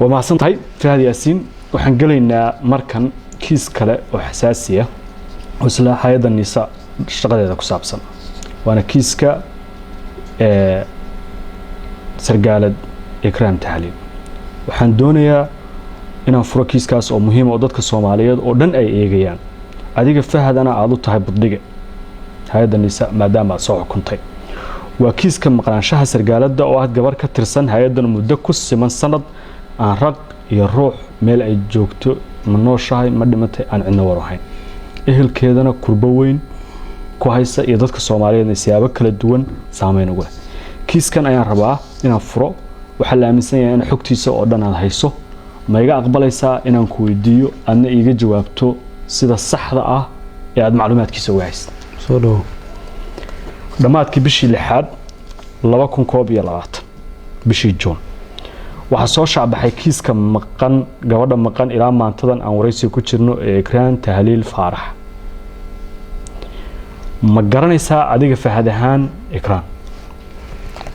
Waa mahadsan tahay, Fahad Yaasiin. Waxaan gelaynaa markan kiis kale oo xasaasi ah oo isla hay-adda NISA shaqadeeda ku saabsan, waana kiiska sargaalad Ikraam Tahliil. Waxaan doonayaa inaan furo kiiskaas oo muhiima oo dadka Soomaaliyeed oo dhan ay eegayaan, adiga Fahadana aada u tahay buddhige hay-adda NISA maadaama aad soo xukuntay. Waa kiiska maqnaanshaha sargaaladda oo ah gabar ka tirsan hay-addan muddo ku siman sanad aan raq iyo ruux meel ay joogto, ma nooshahay, ma dhimatay, aan cidna war ahayn, ehelkeedana kurbo weyn ku haysa iyo dadka Soomaaliyeedna siyaabo kala duwan saameyn ugu leh. Kiiskan ayaan rabaa inaan furo. Waxaa la aaminsan yahay in xogtiisa oo dhan aad hayso. Ma iga aqbalaysaa inaan ku weydiiyo, aadna iiga jawaabto sida saxda ah ee aad macluumaadkiisa uga haysta? Soo dhowo. Dhammaadkii bishii lixaad 2021, bishii Juun, waxaa soo shaacbaxay kiiska maqan, gabadha maqan ilaa maantadan aan waraysiga ku jirno ee Ikraan Tahliil Faarax. Ma garanaysaa adiga Fahad ahaan Ikraan?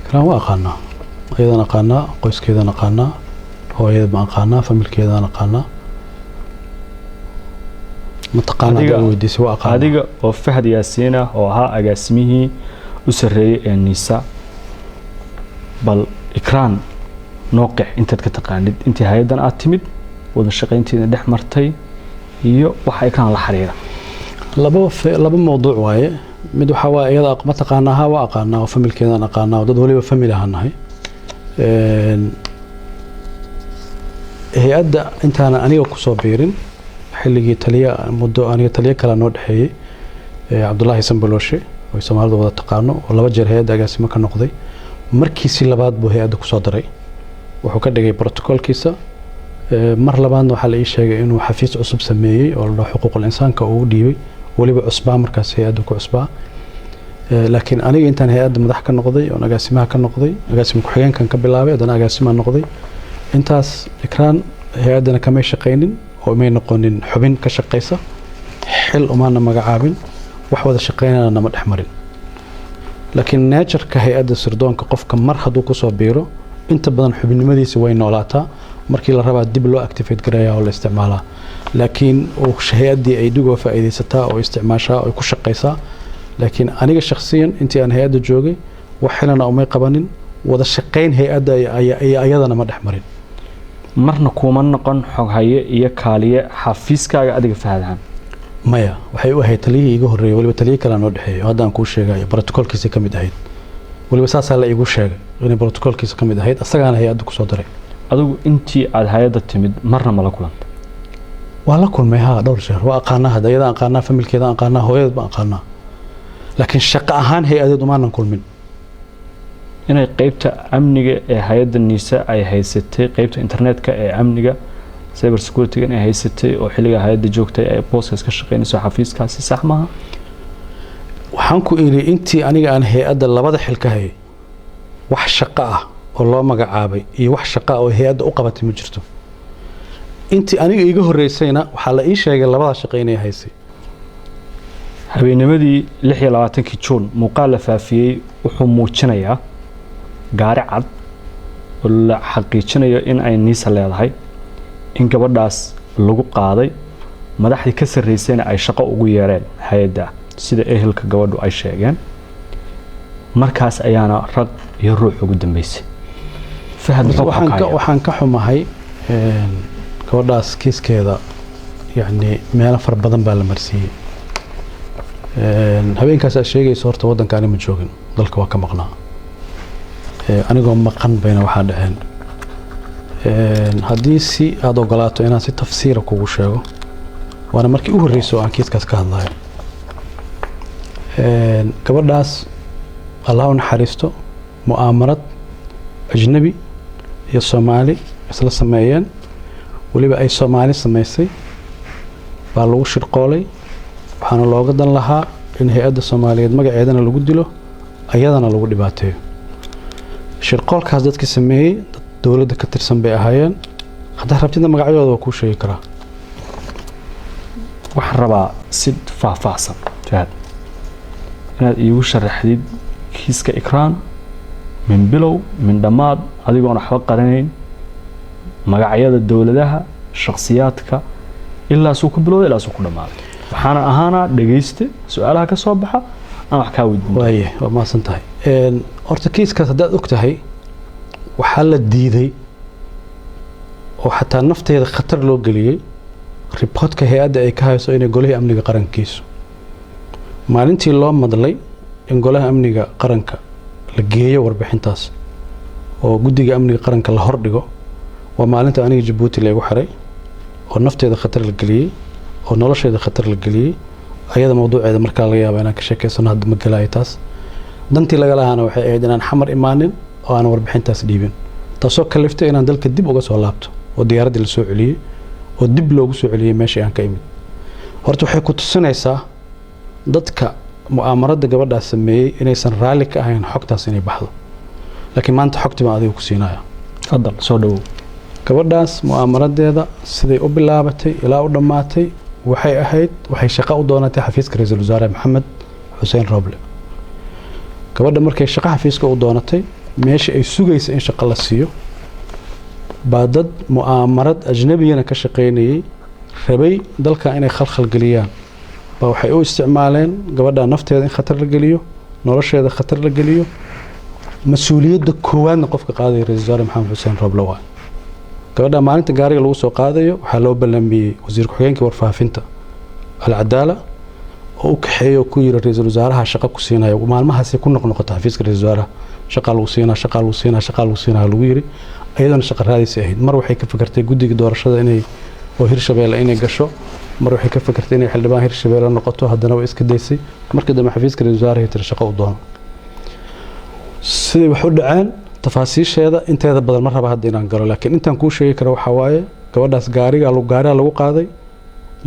Ikraan waa aqaanaa, ayadan aqaanaa, qoyskeedan aqaanaa, hooyada ma aqaanaa, familkeedan aqaanaa. Mataqaanaa haddaad weydiisay, waa aqaanaa. Adiga oo Fahad Yaasiin ah oo ahaa agaasimihii u sarreeyey ee NISA, bal Ikraan noo qeex intaad ka taqaanid, intii hay-addan aad timid, wada shaqaynteeda dhex martay iyo waxa Ikraan la xiriira. Laba mawduuc waaye. Mid waxaa waaye iyada ma taqaanaa? Ha, waa aqaanaa oo familkeedaan aqaanaa oo dad waliba family ahaan nahay. Hay-adda intaana aniga kusoo biirin, xilligii taliya muddo aniga taliyo kale noo dhexeeyey, Cabdullaahi Sanbalooshe oo Soomaalida wada taqaano, oo laba jeer hay-adda agaasimo ka noqday, markiisii labaad buu hay-adda kusoo daray, wuxuu ka dhigay protocolkiisa. Mar labaadna waxaa la ii sheegay inuu xafiis cusub sameeyey oo la dhaho xuquuqul insaanka uu u dhiibay, weliba cusbaa markaas hay-adda ku cusbaa. Laakiin aniga intaan hay-adda madax ka noqday oon agaasimaha ka noqday, agaasima ku-xigeenkan ka bilaabay, haddana agaasimaa noqday, intaas Ikraan hay-addana kamay shaqaynin oo may noqonin xubin ka shaqaysa, xil umaana magacaabin, wax wada shaqaynana nama dhex marin. Laakiin nature-ka hay-adda sirdoonka, qofka mar hadduu kusoo biiro, inta badan xubinnimadiisa way noolaataa, markii la rabaa dib loo activate gareeyaa oo la isticmaalaa, laakiin hay-addii ay dib uga faa'iidaysataa oo isticmaashaa oo ku shaqaysaa. Laakiin aniga shakhsiyan intii aan hay-adda joogay wax xilana umay qabanin, wada shaqayn hay-adda iyo ayadana ma dhex marin. Marna kuuma noqon xoghaye iyo kaaliye xafiiskaaga adiga Fahad ahaan? Maya, waxay u ahayd taliyihii iiga horreeyey, waliba taliye kalea noo dhexeeyey oo hadda aan kuu sheegayo, protocolkiisa ka mid ahayd. Waliba saasaa la iigu sheegay inay protocolkiisa ka mid ahayd, asagaana hay-adda kusoo daray. Adigu intii aada hay-adda timid marna ma la kulantay? Waa la kulmay, haa, dhowr jeer. Waa aqaanaa hadda, iyada aqaanaa, familkeeda aqaanaa, hooyadeed baan aqaanaa, laakiin shaqo ahaan hay-adeed umaanan kulmin. Inay qeybta amniga ee hay-adda NISA ay haysatay, qeybta internetka ee amniga cyber security inay haysatay oo xilliga hay-adda joogtay ay booskaas ka shaqeynayso xafiiskaasi, sax maaha? Waxaan ku idhi, intii aniga aan hay-adda labada xil ka hayay, wax shaqo ah oo loo magacaabay iyo wax shaqo ah oo hay-adda u qabatay ma jirto. Intii aniga iiga horreysayna waxaa la ii sheegay labada shaqo inay haysay. Habeennimadii 26-kii Juun muuqaal la faafiyey wuxuu muujinayaa gaari cad oo la xaqiijinayo in ay NISA leedahay, in gabadhaas lagu qaaday, madaxdii ka sarreysayna ay shaqo ugu yeereen hay-adda, sida ehelka gabadhu ay sheegeen. Markaas ayaana rag iyo ruux ugu dambeysay. Fahad, muxuu xakaaya? Waxaan ka xumahay gabadhaas kiiskeeda, yacni meelo fara badan baa la marsiiyey. Habeenkaas aad sheegayso horta waddanka ani ma joogin, dalka waa ka maqnaa. Anigoo maqan bayna waxaa dhaceen. Haddii si aada ogolaato inaan si tafsiira kugu sheego, waana markii u horreysay oo aan kiiskaas ka hadlayo. Gabadhaas Allah u naxariisto, mu'aamarad ajnabi iyo Soomaali isla sameeyeen, weliba ay Soomaali samaysay, baa lagu shirqoolay. Waxaana looga dan lahaa in hay-adda Soomaaliyeed magaceedana lagu dilo, ayadana lagu dhibaateeyo. Shirqoolkaas dadkii sameeyey dad dowladda ka tirsan bay ahaayeen. Haddaa rabtidna magacyadooda waa kuu sheegi karaa. Waxaan rabaa si faahfaahsan, Fahad, inaad iigu sharaxdid kiiska Ikraan min bilow min dhammaad, adigoon waxba qaranayn. Magacyada dowladaha, shakhsiyaadka, ilaa suu ku bilowday ilaa suu ku dhammaaday. Waxaana ahaanaa dhegayste su-aalaha ka soo baxa aan wax kaa weydiin. Waaye, waa mahadsan tahay. Horta kiiskaas haddaad og tahay, waxaa la diiday oo xataa nafteeda khatar loo geliyey reportka hay-adda ay ka hayso inay Golihii Amniga Qaranka geyso. Maalintii loo madlay in Golaha Amniga Qaranka la geeyo warbixintaas oo Guddiga Amniga Qaranka la hordhigo, waa maalinta aniga Jabuuti laygu xiray oo nafteeda khatar la geliyey oo nolosheeda khatar la geliyey. Ayada mawduuceeda markaa laga yaaba inaan ka sheekeysano, hadda ma gelaayo taas. Dantii laga lahaana waxay ahayd inaan Xamar imaanin oo aan warbixintaas dhiibin, taasoo kaliftay inaan dalka dib uga soo laabto oo diyaaraddii lasoo celiyey oo dib loogu soo celiyey meeshii aan ka imid. Horta waxay ku tusinaysaa dadka mu'aamaradda gabadhaas sameeyey inaysan raalli ka ahayn xogtaas inay baxdo. Laakiin maanta xogtii baan adiga ku siinaya. Fadal, soo dhawow. Gabadhaas mu'aamaradeeda siday u bilaabatay ilaa u dhammaatay waxay ahayd, waxay shaqo u doonatay xafiiska Ra-iisul Wasaare Maxamed Xuseen Roble. Gabadha markay shaqo xafiiska u doonatay, meesha ay sugaysa in shaqo la siiyo baa dad mu'aamarad ajnabiyana ka shaqaynayay, rabay dalka inay khalkhal geliyaan, baa waxay u isticmaaleen gabadha nafteeda in khatar la geliyo, nolosheeda khatar la geliyo. Mas-uuliyadda koowaadna qofka qaadaya Ra-iisul Wasaare Maxamed Xuseen Roble waa. Gabadha maalinta gaariga lagu soo qaadayo waxaa loo ballamiyey wasiir ku-xigeenkii warfaafinta Alcadaala oo u kaxeeya oo ku yiri, "Ra-iisul wasaaraha shaqo ku siinaya." Maalmahaasi ku noqnoqota xafiiska ra-iisul wasaaraha, "Shaqaa lagu siinaa, shaqaa lagu siinaa, shaqaa lagu siinaa," lagu yiri. Iyadana shaqa raadaysa ahayd. Mar waxay ka fikirtay guddiga doorashada inay oo Hirshabeelle inay gasho, mar waxay ka fikirtay inay xildhibaan Hirshabeelle noqoto, haddana way iska daysay. Markii dambe xafiiska ra-iisul wasaaraha tiri, "Shaqo u doono." Siday wax u dhaceen tafaasiisheeda inteeda badan ma raba hadda inaan galo, laakiin intaan kuu sheegi karo waxaa waaye, gabadhaas gaariga gaariga lagu qaaday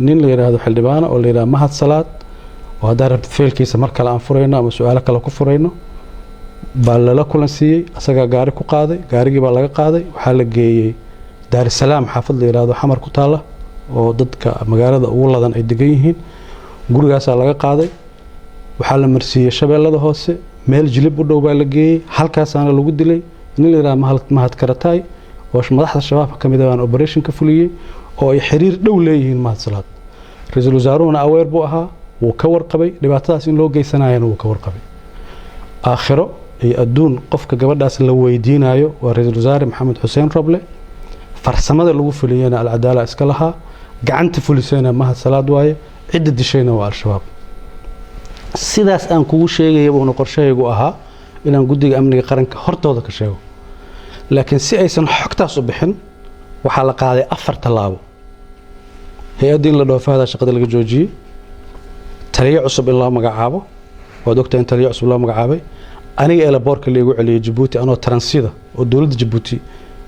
nin la yidhaahdo xildhibaana oo la yidhahdo Mahad Salaad, oo haddaa rabtid feelkiisa mar kale aan furayno ama su-aalo kale ku furayno, baa lala kulan siiyey. Asagaa gaari ku qaaday, gaarigii baa laga qaaday, waxaa la geeyey Daarisalaam, xaafad la yidhaahdo Xamar ku taalla oo dadka magaalada ugu ladan ay degan yihiin. Gurigaasaa laga qaaday, waxaa la marsiiyey Shabeellada Hoose, meel Jilib u dhow baa la geeyey, halkaasaana lagu dilay. Nin la yidhahdo Mahad Karataay oo madaxda Shabaabka ka mid ah baan operation ka fuliyey oo ay xiriir dhow leeyihiin Mahad Salaad. Ra-iisul wasaaruhuna aware buu ahaa, wuu ka warqabay dhibaatadaas in loo geysanayana, wuu ka warqabay. Aakhiro iyo adduun qofka gabadhaas la weydiinayo waa Ra-iisul Wasaare Maxamed Xuseen Roble. Farsamada lagu fuliyena Alcadaala iska lahaa, gacanta fulisayna Mahad Salaad waaye, cidda dishayna waa Al-Shabaab. Sidaas aan kugu sheegaya buuna qorshahaygu ahaa inaan Guddiga Amniga Qaranka hortooda ka sheego, laakiin si aysan xogtaas u bixin waxaa la qaaday afar tallaabo: hay-adda in la dhoofahda shaqada laga joojiyey, taliyo cusub in loo magacaabo, waad ogtahay in taliyo cusub loo magacaabay, aniga airportka laigu celiyey Jabuuti anoo transita oo dowladda Jabuuti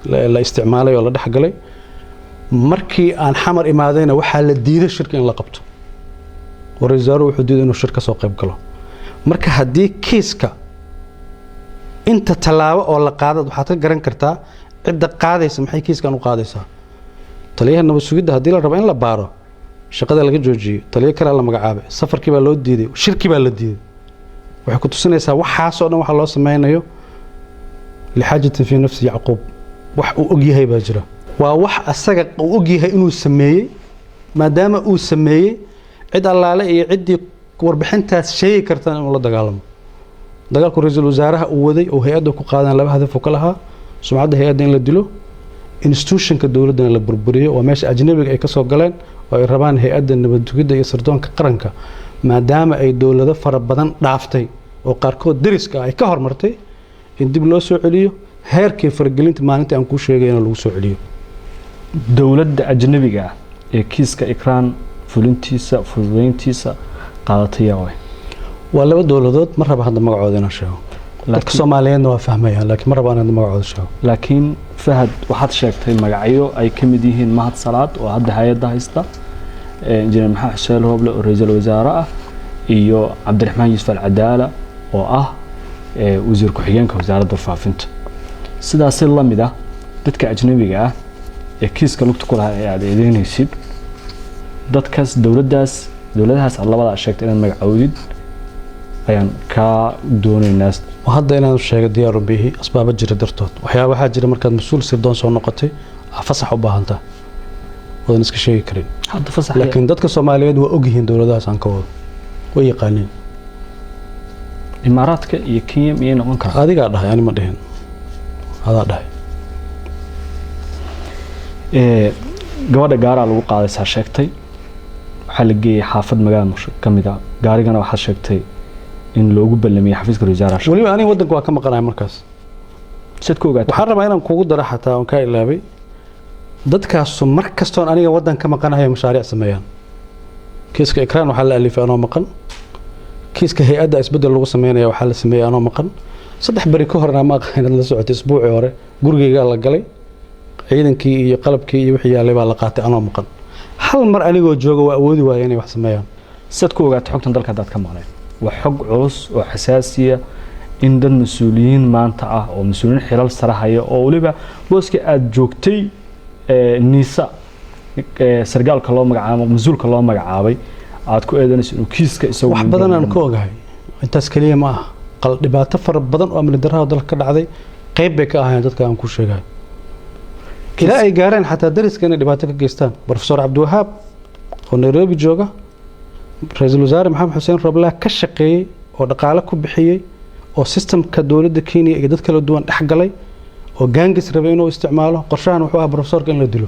la isticmaalay oo la dhex galay. Markii aan Xamar imaadayna waxaa la diiday shirka in la qabto oo ra-iisul wasaaruhu wuxuu diiday inuu shir ka soo qayb galo. Marka haddii kiiska inta tallaabo oo la qaadad, waxaad ka garan kartaa cidda qaadaysa maxay kiiskan u qaadaysaa. Taliyaha nabad sugidda haddii la rabo in la baaro, shaqada laga joojiyey, taliyo kalea la magacaabay, safarkii baa loo diiday, shirkii baa la diiday, waxay ku tusinaysaa waxaasoo dhan waxa loo sameynayo lixaajatin fii nafsi Yacquub. Wax uu og yahay baa jira, waa wax asaga uu og yahay inuu sameeyey. Maadaama uu sameeyey, cid allaale iyo ciddii warbixintaas sheegi kartana inuu la dagaalamo. Dagaalku ra-iisul wasaaraha uu waday oo hay-adda ku qaadan laba hadaf uu ka lahaa: sumcadda hay-adda in la dilo, institutionka dowladdana la burburiyo. Waa meesha ajnabiga ay ka soo galeen oo ay rabaan Hay-adda Nabad Sugidda iyo Sirdoonka Qaranka, maadaama ay dowlado fara badan dhaaftay oo qaarkood deriska ay ka hormartay, in dib loo soo celiyo heerkii faragelinta maalinta aan kuu sheegayna lagu soo celiyo. Dowladda ajnabiga ah ee kiiska Ikraan fulintiisa, fududeyntiisa qaadatay yaa way? Waa laba dowladood, ma raba hadda magacooda inaan sheego. Dadka Soomaaliyeedna waa fahmayaan, laakiin ma raba inaan magacooda sheego. Laakiin Fahad, waxaad sheegtay magacyo ay ka mid yihiin Mahad Salaad oo hadda hay-adda haysta, Injineer Maxamed Xuseen Rooble oo ra-iisul wasaare ah, iyo Cabdiraxmaan Yuusuf Alcadaala oo ah wasiir ku-xigeenka wasaaradda warfaafinta. Sidaasi la mid ah dadka ajnabiga ah ee kiiska lugta ku lahaa ee aad eedeynaysid, dadkaas, dowladdaas, dowladahaas aad labadaa sheegtay inaad magacowdid ayaan kaa doonaynaa. Hadda inaan sheego diyaaru bihi asbaabo jira dartood. Waxyaaba waxaa jira markaad mas-uul sirdoon soo noqotay Fasax u baahantaa wadan iska sheegi karin. Hadda fasax. Laakiin dadka Soomaaliyeed waa ogyihiin dowladahaas aan ka wado, way yaqaaniin. Imaaraadka iyo Kenya miyay noqon karaa? Adigaa dhahay, ani ma dhihin, adaa dhahay. Gabadha gaaraa lagu qaadaysaa sheegtay, waxaa la geeyey xaafad magaalada Muqdisho ka mid ah. Gaarigana waxaad sheegtay in loogu ballamiyey xafiiska ra-iisul wasaaraha. Weliba aniga waddanka waa ka maqanahay markaas. Siad ku ogaatay? Waxaan rabaa inaan kugu daro, xataa oon kaa ilaabay, dadkaasu mar kastoon aniga waddan ka maqanahay mashaariic sameeyaan. Kiiska Ikraan waxaa la alifay anoo maqan. Kiiska hay-adda isbeddel lagu sameynaya waxaa la sameeyey anoo maqan. 3 beri ka horna, ma aqaan inaad la socotay, isbuucii hore gurigeygaa la galay, ciidankii iyo qalabkii iyo wixii yaalay baa la qaatay anoo maqan. Hal mar anigoo jooga waa awoodi waaya inay wax sameeyaan. Siad ku ogaatay xogtan dalka haddaad ka maqneen? Waa xog culus oo xasaasiya in dad mas-uuliyiin maanta ah oo mas-uuliyiin xilal sare haya oo weliba booska aada joogtay NISA sargaalka loo magacaabo, mas-uulka loo magacaabay, aad ku eedanayso inuu kiiska isagu Wax badan aan ka ogahay, intaas keliya ma aha. Qal dhibaato fara badan oo amni darrada dalka ka dhacday qayb bay ka ahaayeen dadka aan ku sheegayo, ilaa ay gaareen xataa dariska inay dhibaato ka geystaan. Professor Cabdiwahaab oo Nairobi jooga, ra-iisul wasaare Maxamed Xuseen Roblaa ka shaqeeyey oo dhaqaale ku bixiyey oo systemka dowladda Kenya iyo dad kala duwan dhex galay oo gaangis rabay inuu isticmaalo. Qorshahan wuxuu ahaa professorka in la dilo.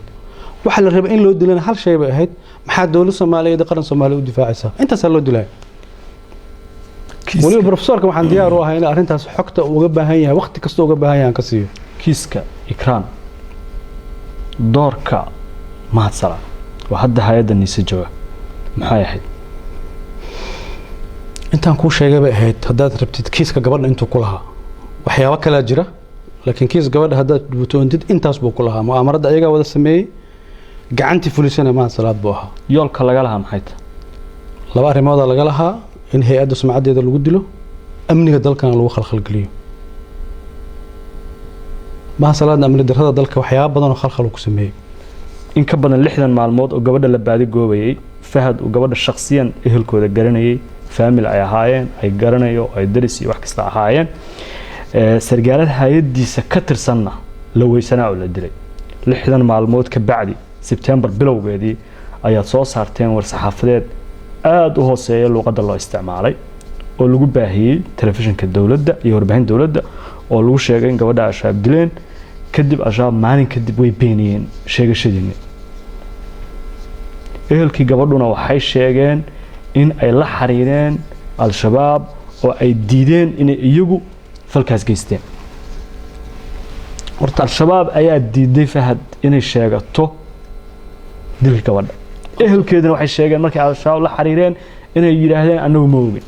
Waxa la rabay in loo dilana hal shay bay ahayd: maxaa dowlad Soomaaliyeed, qaran Soomaaliya u difaacaysaa? Intaasaa loo dilaya. Weliba professorka waxaan diyaar u ahay in arrintaas xogta uu uga baahan yahay, waqti kasta uga baahan yahay, aan ka siiyo. Kiiska Ikraan, doorka Mahadsala waa hadda hay-adda NISA jooga maxay ahayd? Intaan kuu sheegay bay ahayd. Haddaad rabtid kiiska gabadha intuu ku lahaa, waxyaabo kalaa jira, laakiin kiis gabadha haddaad butoontid intaas buu ku lahaa. Mu'aamarada ayagaa wada sameeyey, gacantii fulisana Mahad Salaad buu ahaa. Yoolka laga lahaa maxay tahay? Laba arrimoodaa laga lahaa: in hay-adda sumcaddeeda lagu dilo, amniga dalkana lagu khalkhalgeliyo. Mahad Salaadna amni darrada dalka waxyaabo badan oo khalkhal uu ku sameeyey. In ka badan 60 maalmood oo gabadha la baadi goobayay, Fahad uu gabadha shakhsiyan ehelkooda garanayay, family ay ahaayeen, ay garanayo, ay daris iyo wax kasta ahaayeen, sargaalada hay-addiisa ka tirsanna la weysanaa oo la dilay, 60 maalmood ka bacdi, Sebtembar bilowgeedii, ayaad soo saarteen war-saxaafadeed aada u hooseeya luuqadda loo isticmaalay oo lagu baahiyey telefishinka dowladda iyo warbaahin dowladda, oo lagu sheegay in gabadha Al-Shabaab dileen. Kadib Al-Shabaab maalin kadib way beeniyeen sheegashadiinni. Ehelkii gabadhuna waxay sheegeen in ay la xiriireen Al-Shabaab oo ay diideen inay iyagu falkaas geysteen. Horta Al-Shabaab ayaa diiday, Fahad, inay sheegato dilka gabadha. Ehelkeeduna waxay sheegeen markay Al-Shabaab la xiriireen inay yidhaahdeen annagu ma ogin.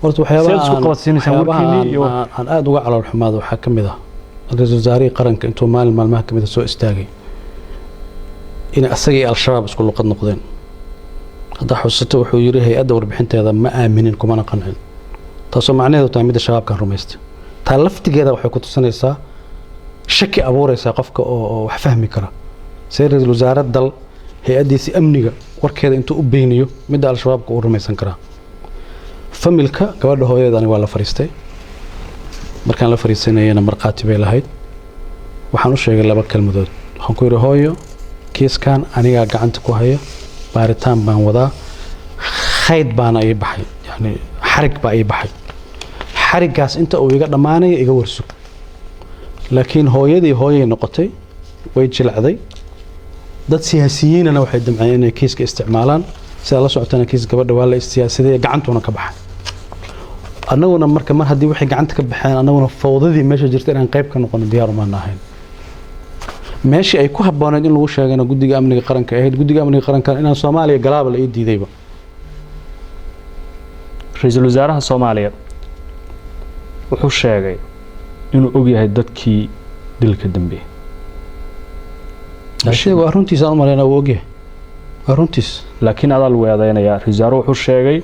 Horta Seed waxyaabaha isku qabadsiinaysaan waxyaabaha warkiinii iyo aan aada uga calool xumaado waxaa ka mid ah ra-iisul wasaarihii qaranka intuu maalin maalmaha ka mid ah soo istaagay inay asaga iyo Al-Shabaab isku luqad noqdeen. Haddaa xusato, wuxuu yidhi hay-adda warbixinteeda ma aaminin kumana qancin, taasoo macnaheedu tahay midda Shabaabkan rumaystay. Taa laftigeeda waxay ku tusinaysaa shaki abuureysaa qofka oo wax fahmi kara. See ra-iisul wasaare dal hay-addiisi amniga warkeeda intuu u beyniyo midda Al-Shabaabka uu rumaysan karaa? Familka gabadha, hooyadeed, aniga waa la fariistay. Markaan la fariisanayana markhaati bay lahayd. Waxaan u sheegay laba kelmadood. Waxaan ku yidhi, "Hooyo, kiiskan anigaa gacanta ku haya, baaritaan baan wadaa, khayd baana ii baxay, yani xarig baa ii baxay. Xariggaas inta uu iga dhammaanaya iga warsug." Laakiin hooyadii hooyay noqotay, way jilacday. Dad siyaasiyiinana waxay damceen inay kiiska isticmaalaan. Sidaa la socotana, kiis gabadha waa la isiyaasadey, gacantuna ka baxay. Annaguna marka mar haddii waxay gacanta ka baxeen, annaguna fawdadii meesha jirta inaan qayb ka noqono diyaar umaan ahayn. Meeshii ay ku habbooneed in lagu sheegana guddiga amniga qaranka ahayd. Guddiga amniga qaranka inaan Soomaaliya galaaba la ii diidayba. Ra-iisul wasaaraha Soomaaliya wuxuu sheegay inuu ogyahay dadkii dilka dambeeyey. Sheeg, waa runtiis, aan u malaynaa wuu ogyahay, waa runtiis. Laakiin adaa lagu eedeynayaa. Ra-iisul wasaaruhu wuxuu sheegay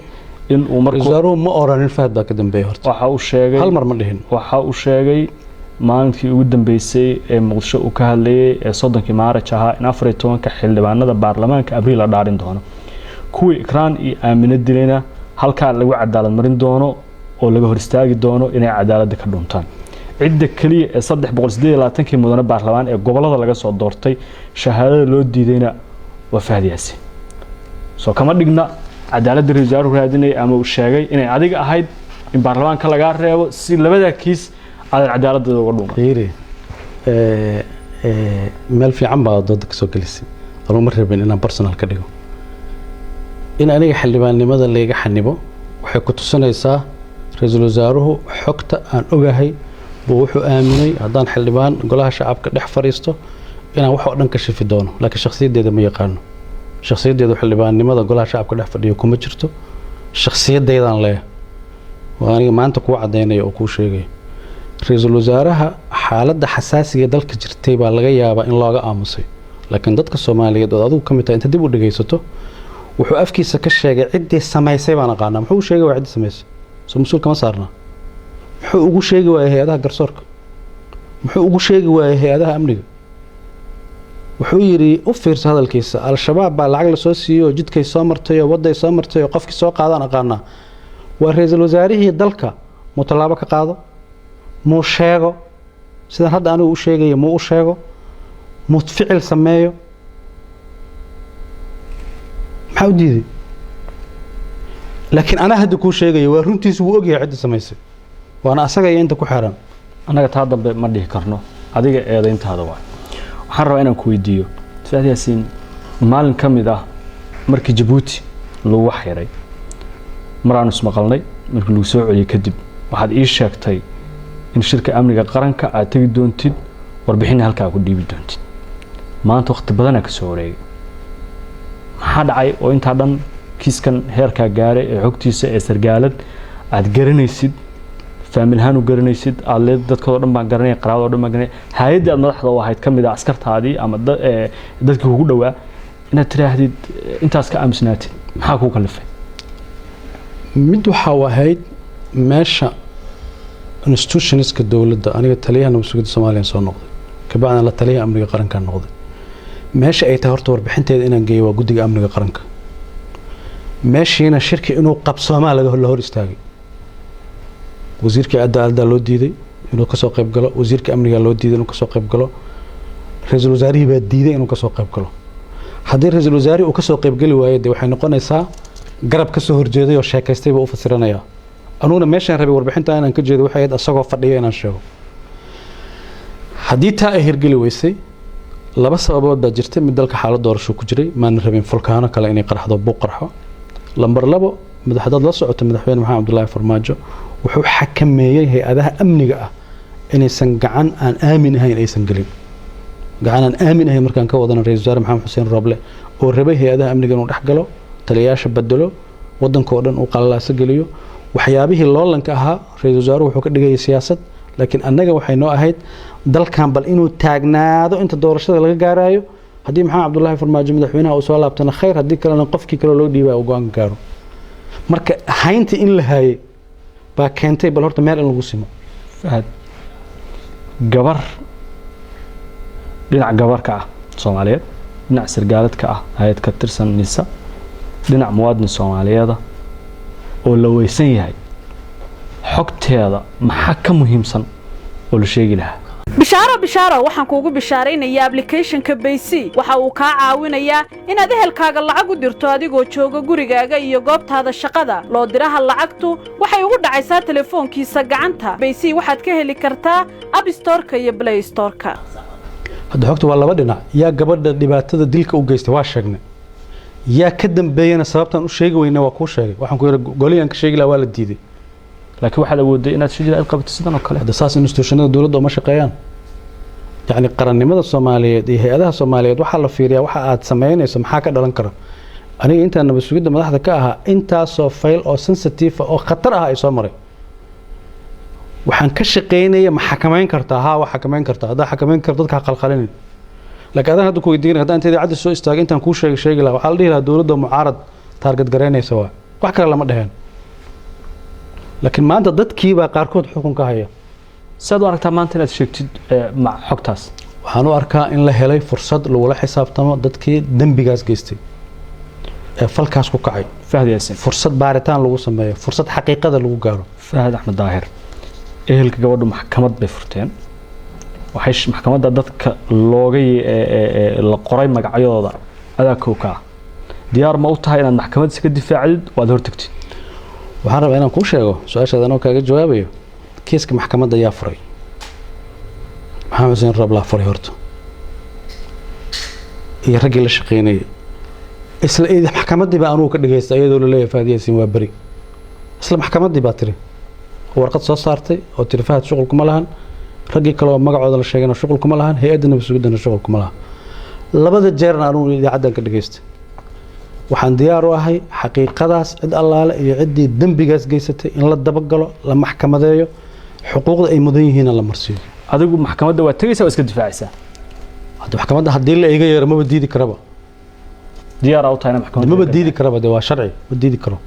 in uu markuu Ra-iisul wasaaruhu ma oranin Fahad baa ka dambeeyay horta. Waxa uu sheegay Hal mar ma dhihin. Waxa uu sheegay maalinkii ugu dambeysay ee Muqdisho uu ka hadlayay ee 30-kii Maaraj ahaa in 14-ka xildhibaanada baarlamaanka Abriil la dhaarin doono, kuwii Ikraan iyo Aamino dilayna halkaa lagu cadaalad marin doono oo laga hor istaagi doono inay cadaaladda ka dhuntaan. Cidda keliya ee 328-kii mudane baarlamaan ee gobollada laga soo doortay shahaadada loo diidayna waa Fahad Yaasiin. Soo kama dhigna cadaaladda ra-iisul wasaaruhu raadinaya ama uu sheegay inay adiga ahayd in baarlamaanka lagaa reebo si labadaa kiis aadan cadaaladooda uga dhuuman? Fiiri, meel fiican baa dooda kasoo gelisay. Anuu ma rabin inaan personal ka dhigo. In aniga xildhibaannimada layga xanibo waxay ku tusinaysaa ra-iisul wasaaruhu xogta aan ogahay buu wuxuu aaminay haddaan xildhibaan golaha shacabka dhex fadhiisto inaan wax oo dhan ka shifi doono, laakiin shakhsiyaddeeda ma yaqaano. Shakhsiyaddeedu xildhibaannimada golaha shacabka dhex fadhiyo kuma jirto. Shakhsiyaddaydan leeyahay waa aniga maanta kuu caddaynaya oo kuu sheegaya. Ra-iisul wasaaraha xaaladda xasaasiga ee dalka jirtay baa laga yaabaa in looga aamusay, laakiin dadka Soomaaliyeed oo adigu ka mid tahay inta dib u dhegaysato, wuxuu afkiisa ka sheegay ciddii samaysay baan aqaanaa. Muxuu u sheegay waa ciddii samaysay? Soo mas-uul kama saarna? Muxuu ugu sheegi waayay hay-adaha garsoorka? Muxuu ugu sheegi waayay hay-adaha amniga? Wuxuu yidhi, u fiirso hadalkiisa, Al-Shabaab baa lacag lasoo siiyey oo jidkay soo martay oo wadday soo martay oo qofkii soo qaadaan aqaanaa. Waa ra-iisul wasaarihii dalka. Muu tallaabo ka qaado? Muu sheego sidaan hadda anigu u sheegaya? Muu u sheego? Muu ficil sameeyo? Maxaa u diiday? Laakiin anaa hadda kuu sheegaya, waa runtiisu, wuu ogyahay cidda samaysay, waana asaga iyo inta ku xeeran. Annaga taa dambe ma dhihi karno, adiga eedayntaada waay. Waxaan rabaa inaan ku weydiiyo, Fahad Yaasiin, maalin ka mid ah markii Jabuuti lagu xayiray, maraanu ismaqalnay markii lagu soo celiyey kadib, waxaad ii sheegtay in shirka amniga qaranka aad tegi doontid, warbixinna halkaa ku dhiibi doontid. Maanta waqti badanaa ka soo wareegay. Maxaa dhacay oo intaa dhan kiiskan heerkaa gaaray ee xogtiisa ee sargaalad aad garanaysid, faamil ahaan u garanaysid, aad leed dadkoodoo dhan baan garanaya, qaraabadoo dhan baan garanaya, hay-addii aad madaxda u ahayd ka mid ah askartaadii ama dadkii kugu dhowaa, inaad tiraahdid intaas ka aamusnaatid? Maxaa kuu kalifay? Mid waxaa u ahayd meesha institutionska dowladda. Aniga taliyaha nabad sugidda Soomaaliya soo noqday, kabacdina la taliyaha amniga qarankaa noqday. Meesha ay tahay horta warbixinteeda inaan geeyo waa guddiga amniga qaranka. Meeshiina shirki inuu qabsoomaa laga la hor istaagay. Wasiirkii cadaaladda loo diiday inuu kasoo qayb galo, wasiirka amnigaa loo diiday inuu kasoo qayb galo, ra-iisul wasaarihii baa diiday inuu kasoo qayb galo. Haddii ra-iisul wasaarihii uu kasoo qayb geli waayo, dee waxay noqonaysaa garab kasoo horjeeday oo sheekaystay buu u fasiranayaa. Anuguna meeshaan rabay warbixinta inaan ka jeedo waxay ahayd asagoo fadhiya inaan sheego. Haddii taa ay hirgeli weysay, laba sababood baa jirtay. Mid, dalka xaalad doorasho ku jiray, maana rabin fulkaano kale inay qarxdo, buuq qarxo. Lambar labo, madax hadaad la socoto, madaxweyne Maxamed Cabdullaahi Farmaajo wuxuu xakameeyey hay-adaha amniga ah inaysan gacan aan aamin ahayn aysan gelin. Gacan aan aamin ahayn markaan ka wadana, ra-iisul wasaare Maxamed Xuseen Roble oo rabay hay-adaha amniga inuu dhex galo, taliyayaasha bedelo, wadanka oo dhan uu qalalaaso geliyo, waxyaabihii loolanka ahaa ra-iisul wasaaruhu wuxuu ka dhigayay siyaasad. Laakiin annaga waxay noo ahayd dalkan bal inuu taagnaado inta doorashada laga gaarayo. Haddii Maxamed Cabdullaahi Farmaajo madaxweynaha uu soo laabtana khayr, haddii kalena qofkii kale loo dhiibaya uu go-aan gaaro. Marka haynta in la haayay baa keentay bal horta meel in lagu simo. Fahad, gabar dhinac gabarka ah Soomaaliyeed, dhinac sargaaladka ah hay-ad ka tirsan NISA, dhinac muwaadin Soomaaliyeeda oo la weysan yahay xogteeda, maxaa ka muhiimsan oo la sheegi lahaa? Bishaaro, bishaaro! Waxaan kuugu bishaaraynayaa applicationka Bayc. Waxa uu kaa caawinayaa inaad ehelkaaga lacag u dirto adigoo jooga gurigaaga iyo goobtaada shaqada. Loo diraha lacagtu waxay ugu dhacaysaa telefoonkiisa gacanta. Bayc waxaad ka heli kartaa App Storeka iyo Play Storeka. Hadda xogta waa laba dhinac. Yaa gabadha dhibaatada dilka u geystay waa sheegnay, yaa ka dambeeyana sababtaan u sheegi weyna waa kuu sheegay. Waxaan ku yidhi golihii aan ka sheegi lahaa waa la diiday. Laakiin waxaad awooday inaad shijir aad qabato sidan oo kale. Hadda saas institutionada dowladda uma shaqeeyaan. Yacni qarannimada Soomaaliyeed iyo hay-adaha Soomaaliyeed waxaa la fiiriyaa waxa aad samaynayso maxaa ka dhalan kara. Aniga intaan nabad sugidda madaxda ka ahaa, intaasoo fayl oo sensitive ah oo khatar ah ay soo maray. Waxaan ka shaqaynaya ma xakamayn kartaa? Haa, waa xakamayn kartaa. Haddaa xakamayn karto, dadka ha qalqalinin. Laakiin adaan hadda ku weydiinay, haddaan inta idaacadda soo istaagay intaan kuu sheegi lahaa, waxaa la dhihi lahaa dowladda mucaarad target garaynaysa. Waa wax kale lama dheheen. Laakiin maanta dadkii baa qaarkood xukun ka haya. Siaad u aragtaa maanta inaad sheegtid xogtaas? Waxaan u arkaa in la helay fursad lagula xisaabtamo dadkii dembigaas geystay ee falkaas ku kacay. Fahad Yaasiin. Fursad baaritaan lagu sameeyo, fursad xaqiiqada lagu gaaro. Fahad Axmed Daahir, Ehelka gabadhu maxkamad bay furteen. Waxay maxkamadda dadka looga la qoray magacyadooda adaa kow ka ah. Diyaar ma u tahay inaad maxkamad iska difaacdid waad hortagtid? Waxaan rabaa inaan kuu sheego, su-aashaada anoo kaaga jawaabayo, kiiska maxkamadda yaa furay? Maxamed Xuseen Rooblaa furay horta iyo raggii la shaqeynayay. Isla maxkamaddii baa anugu ka dhageysta iyadoo laleeyahay Fahad Yaasiin waa beri. Isla maxkamaddii baa tiri, warqad soo saartay oo tiri Fahad shuqul kuma lahan, raggii kale oo magacooda la sheegana shuqul kuma lahan, hay-adda nabad sugiddana shuqul kuma lahan. Labada jeerna anugu idaacaddan ka dhageystay. Waxaan diyaar u ahay xaqiiqadaas, cid allaale iyo ciddii dembigaas geysatay in la dabagalo, la maxkamadeeyo, xuquuqda ay mudan yihiinna la marsiiyo. Adigu maxkamadda waa tegaysaa, waa iska difaacaysaa? Hadda maxkamadda haddii la iga yeero, maba diidi karaba. Diyaaraa u tahayna maxkamadda? Maba diidi karaba de, waa sharci, ma diidi karo.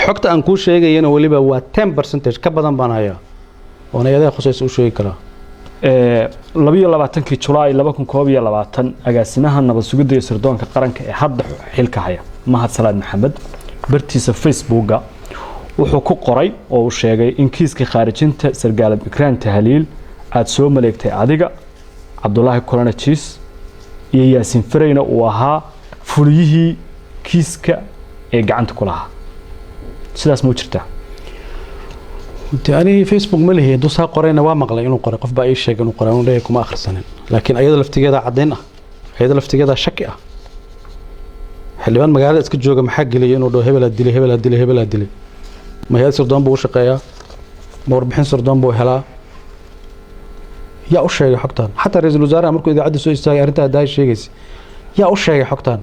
Xogta aan kuu sheegayana weliba waa 10%, ka badan baan hayaa oona iyadaha khusaysa u sheegi karaa. 22-kii Julaay 2021, agaasimaha nabad sugidda iyo sirdoonka qaranka ee hadda xilka haya, Mahad Salaad Maxamed, bartiisa Facebooka wuxuu ku qoray oo uu sheegay in kiiska khaarijinta sargaalad Ikraan Tahliil aada soo maleegtay adiga, Cabdulaahi Kulana Jiis iyo Yaasiin Fareyna uu ahaa fuliyihii kiiska ee gacanta ku lahaa. Sidaas ma u jirtaa? De ani Facebook ma lihi. Hadduu saa qorayna waa maqlay inuu qoray, qof baa ii sheegay inuu qoray, anuu leeyahay kuma akhrisanin. Laakiin ayada laftigeeda caddayn ah, ayada laftigeeda shaki ah. Xildhibaan magaalada iska jooga maxaa geliyay inuu dhaho hebelaa dilay, hebelaa dilay, hebelaa dilay? Ma hay-ad sirdoon buu u shaqeeyaa? Ma warbixin sirdoon buu helaa? Yaa u sheegay xogtan? Xataa ra-iisul wasaaraha markuu idaacadda soo istaagay arrintaa daay sheegaysa, yaa u sheegay xogtan?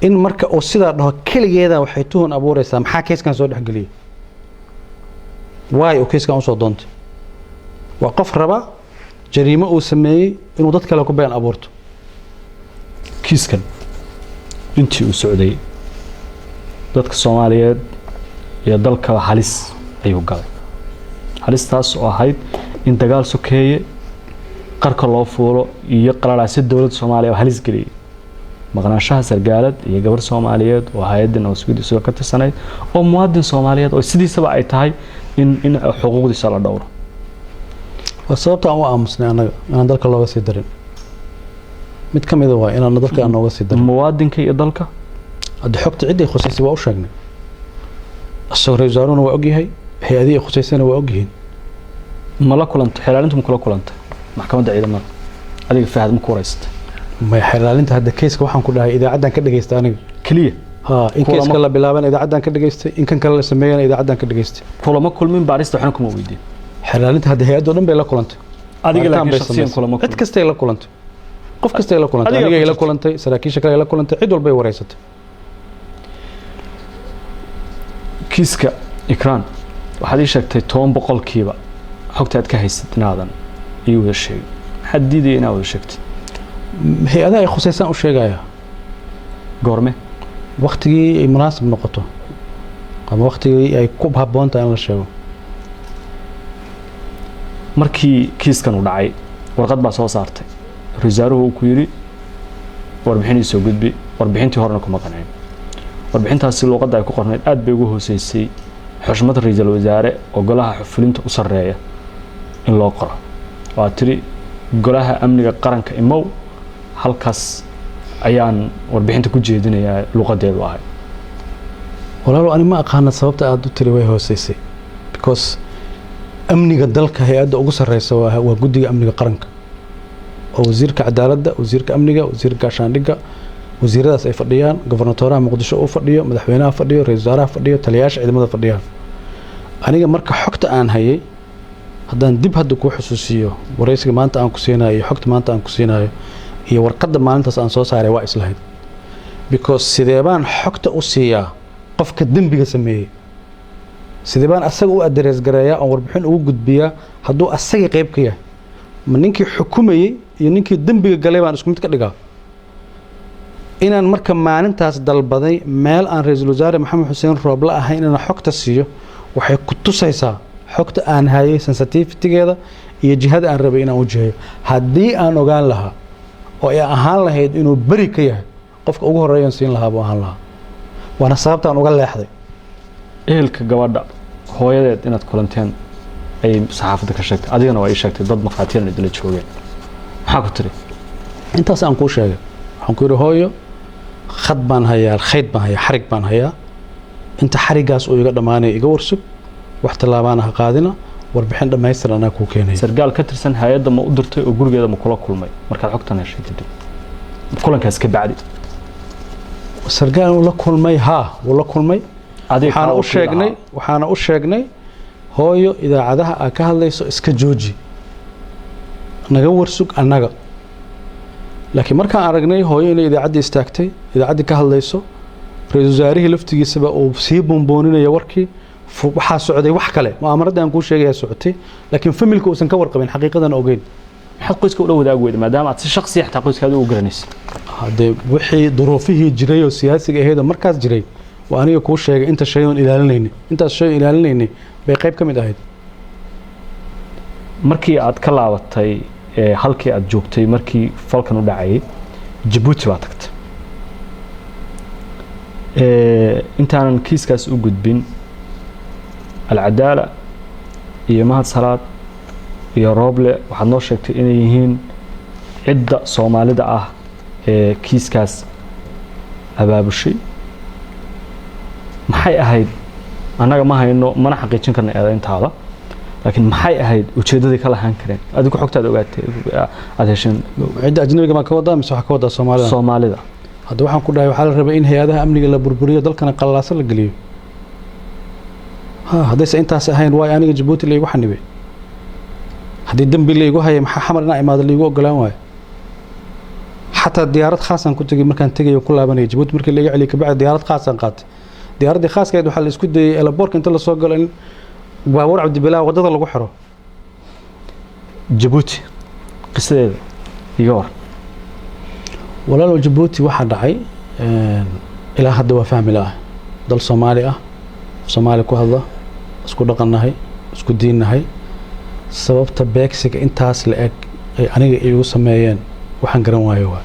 In marka uu sidaa dhaho keligeeda waxay tuhun abuureysaa: maxaa keyskan soo dhexgeliyay? Waay uu keyskan usoo doontay? Waa qof raba jariimo uu sameeyey inuu dad kale ku been abuurto. Kiiskan intii uu socday dadka Soomaaliyeed iyo dalkaba halis ayuu galay, halistaas oo ahayd in dagaal sokeeye qarka loo fuulo iyo qalalaasyo dowladda Soomaaliya oo halis geliyey, maqnaanshaha sargaalad iyo gabar Soomaaliyeed oo hay-adda nabad sugidda sidoo ka tirsanayd oo muwaadin Soomaaliyeed oo sidiisaba ay tahay in xuquuqdiisa la dhowro. Waa sababta aan u aamusnay annaga, inaan dalka looga sii darin. Mid ka mida waa inaan dalka aan nooga sii darin. Muwaadinka iyo dalka. Hadda xogta ciddii khusaysay waa u sheegnay, isagoo ra-isul wasaaruhuna waa ogyahay, hay-adihii khusaysayna waa ogyihiin. Ma la kulantay xeelaalintu? Ma kula kulantay maxkamadda ciidamada adiga, Fahad? Ma ku wareysatay? Maya, xeelaalinta hadda keyska waxaan ku dhahay idaacaddan ka dhagaysta aniga. Keliya? Ha, in keyska la bilaaban idaacaddan ka dhagaystay, in kan kale la sameeyana idaacaddan ka dhagaystay. Kulama kulmin, baarista waxna kuma weydiin? Xeelaalinta hadda hay-addo dhan bay la kulantay. Adiga laakiin shakhsiyan kulama? Cid kastay la kulantay, qof kastay la kulantay. Anigay la kulantay, saraakiisha kale la kulantay, cid walbay wareysatay. Kiiska Ikraan waxaad ii sheegtay 10% xogta aad ka haysid inaadan ii wada sheegin. Maxaad diidaya inaad wada sheegtid? Hay-adaha ay khusaysaan u sheegaya. Goorme? Waktigii ay munaasib noqoto ama waktigii ay ku habboon tahay in la sheego. Markii kiiskan uu dhacay warqad baa soo saartay, ra-iisul wasaaruhu uu ku yidhi warbixin soo gudbi. Warbixintii horena kuma qancin. Warbixintaasi luuqadda ay ku qornayd aad bay ugu hooseysay xushmad ra-iisul wasaare oo golaha fulinta u sarreeya in loo qoro. Waa tiri golaha amniga qaranka imow, halkaas ayaan warbixinta ku jeedinayaa luuqadeedu ahay. Walaalo, ani ma aqaana sababta aada u tiri way hooseysay, because amniga dalka hay-adda ugu sarreysa waa guddiga amniga qaranka oo wasiirka cadaaladda, wasiirka amniga, wasiirka gaashaandhigga, wasiiradaas ay fadhiyaan, gobernatoraha Muqdisho uu fadhiyo, madaxweynaha fadhiyo, ra-isul wasaaraha fadhiyo, taliyayaasha ciidamada fadhiyaan. Aniga marka xogta aan hayay, haddaan dib hadda kuu xusuusiyo, waraysiga maanta aan ku siinayo iyo xogta maanta aan ku siinayo iyo warqadda maalintaas aan soo saaray waa islahayd, because sidee baan xogta u siiyaa qofka dembiga sameeyey? Sidee baan asaga u address gareeyaa oon warbixin ugu gudbiyaa hadduu asagii qayb ka yahay? Ma ninkii xukumayey iyo ninkii dembiga galay baan isku mid ka dhigaa? Inaan marka maalintaas dalbaday meel aan ra-iisul wasaare Maxamed Xuseen Rooble ahayn inaan xogta siiyo waxay ku tusaysaa xogta aan hayay sensitivitygeeda iyo jihada aan rabay inaan wajahayo. Haddii aan ogaan lahaa oo ay ahaan lahayd inuu beri ka yahay, qofka ugu horreeyaan siin lahaa buu ahaan lahaa, waana sababtaan uga leexday. Ehelka gabadha, hooyadeed inaad kulanteen Ayay saxaafadda ka sheegtay, adigana waa ii sheegtay, dad markhaatiyana idila joogeen. Maxaa ku tiri? Intaas aan kuu sheegay, waxaan ku yidhi: "Hooyo, khad baan hayaa, khayd baan hayaa, xarig baan hayaa. Inta xariggaas uu iga dhammaanaya iga warsug, wax tallaabaana ha qaadina, warbixin dhammaystiran anaa kuu keenaya." Sargaal ka tirsan hay-adda ma u dirtay oo gurigeeda ma kula kulmay markaad xogtan heshay kadib, kulankaas ka bacdi? Sargaal uu la kulmay, haa, wuu la kulmay. Adiga waxaana kaa u wakiil sheegnay ahaa. Waxaana u sheegnay: "Hooyo, idaacadaha aad ka hadlayso iska jooji, naga warsug annaga." Laakiin markaan aragnay hooyo inay idaacaddii istaagtay, idaacaddii ka hadlayso, ra-iisul wasaarihii laftigiisaba uu sii buunbuuninaya warkii, waxaa socday wax kale. Mu'aamarada aan kuu sheegaya socotay, laakiin familka uusan ka warqabin, xaqiiqadan ogeyn. Maxaad qoyska ula wadaagi weyday, maadaama aad si shakhsiya xataa qoyskaada u garanaysa? Haddee wixii duruufihii jiray oo siyaasiga ahayd oo markaas jiray waa aniga kuu sheegay. Inta shay oon ilaalinaynay, intaas shay oon ilaalinaynay bay qayb ka mid ahayd. Markii aad ka laabatay halkii aad joogtay markii falkan u dhacayay, Jabuuti baa tagtay. Intaanan kiiskaas u gudbin, Alcadaala iyo Mahad Salaad iyo Rooble waxaad noo sheegtay inay yihiin cidda Soomaalida ah ee kiiskaas abaabushay. Maxay ahayd? Annaga ma hayno mana xaqiijin karna eedayntaada, laakiin maxay ahayd ujeeddadii ka lahaan kareen, adigu xogtaad ogaatay, aada hesheen? Cidda ajnabiga baan ka wadaa mise waxaa ka wadaa Soomaalida? Soomaalida. Hadda waxaan ku dhahay, waxaa la rabay in hay-adaha amniga la burburiyo, dalkana qalalaasa la geliyo. Ha haddayse intaas ahayn, waayo aniga Jabuuti laigu xanibay? Haddii dembi laigu hayay, maxaa Xamar inaa imaado laigu ogolaan waayo? Xataa diyaarad khaasaan ku tegay markaan tegayo, ku laabanaya Jabuuti. Markii laiga celiyay kabacdi diyaarad khaasaan qaatay. Diyaaraddii khaaskayd waxaa la isku dayay airportka inta lasoo galo in baabuur Cabdibilaa waddada lagu xiro. Jabuuti qisadeeda iga war. Walaalow, Jabuuti waxaa dhacay ilaa hadda waa fahmi la-ah. Dal Soomaali ah, Soomaali ku hadla, isku dhaqannahay, isku diinnahay, sababta beegsiga intaas la eg ay aniga iigu sameeyeen waxaan garan waayo. Waa